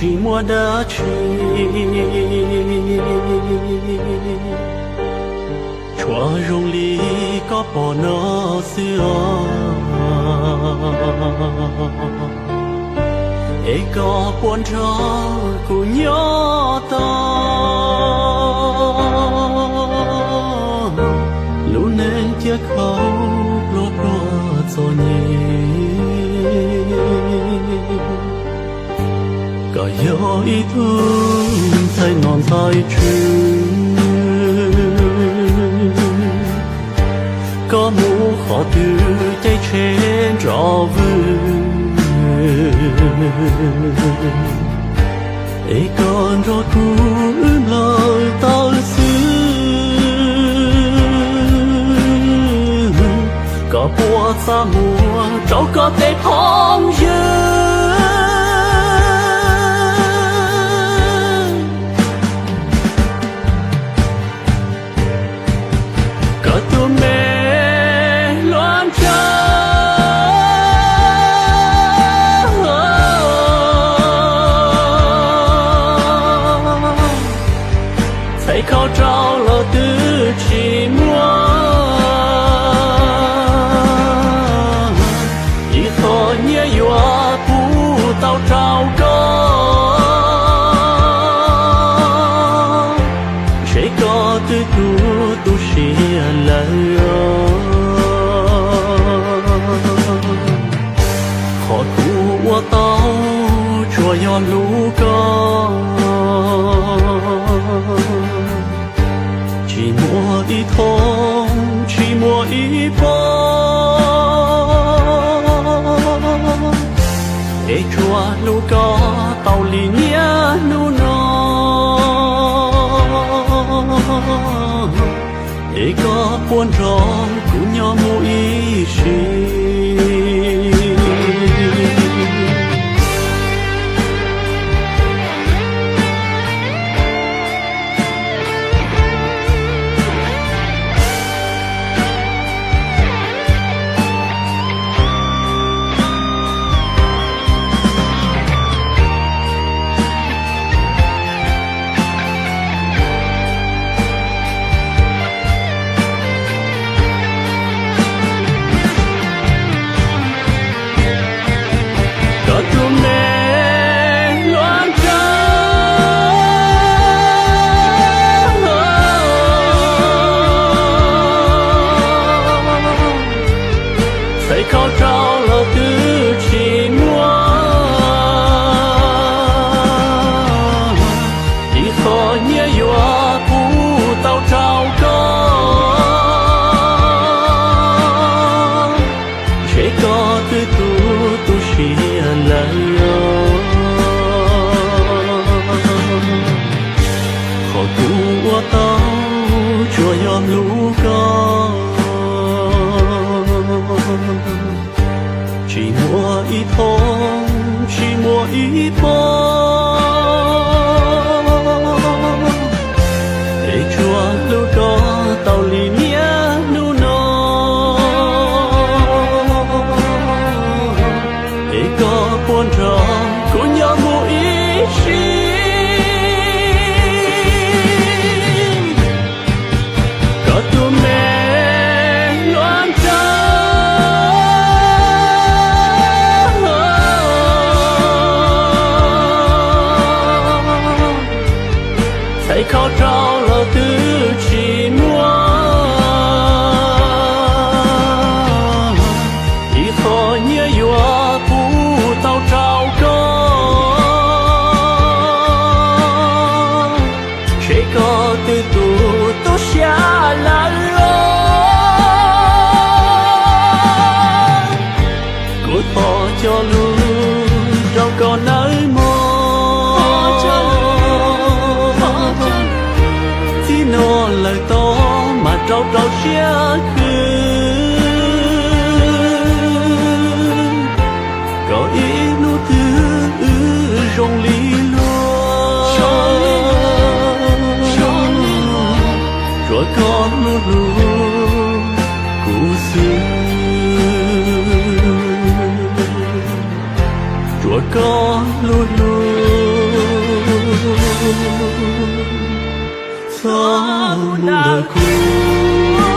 Tsis muaj dab tsi, tsuas zoo li koj pom no xwb os. Es koj puas nrog kuv nyob tau, lub neej thiaj khaus pluag pluag txom nyem. Koj yog ib tug ntxhais nom ntxhais tswv, koj mus qhov twg caij tsheb nrov vwg, es koj nrog kuv wb nplawm tawm xwb. Koj puas txaj muag rau koj tej phooj ywg? Koj tus me hluas nraug txhais khau rau los twb tsis muaj ib qho nyiaj yuav pub tau rau koj. Ntshe koj twb tu tu siab lawm os. Qhov kuv ua tau tsuas yog hlub koj, tsis muaj ib thooj tsis muaj ib pob, es tsuas hlub koj tau li niaj hnub no. Es koj puas nrog kuv nyob mus ib sim? Koj tus me hluas nraug txhais khau rau los twb tsis muaj ib qho nyiaj yuav pub tau rau koj. Ntshe koj twb tu tu siab lawm os. Qhov kuv ua tau tsuas yog hlub koj, tsis muaj ib thooj tsis muaj ib pob, es tsuas hlub koj tau li niaj hnub no. Es koj puas nrog kuv nyob mus ib sim? Koj tus me hluas nraug txhais khau rau los twb tsis muaj ib qho nyiaj yuav pub tau rau koj. Ntshe koj twb tu tu siab lawm os. Kuv thov cog lus rau koj nawb mog. Txij no lawm tod mas rau rau siab khwv. Koj ib hnub twg wb zoo li luag, tsuas koj hlub hlub kuv xwb. Tsuas koj hlub hlub Txhob mus ntawm kuv.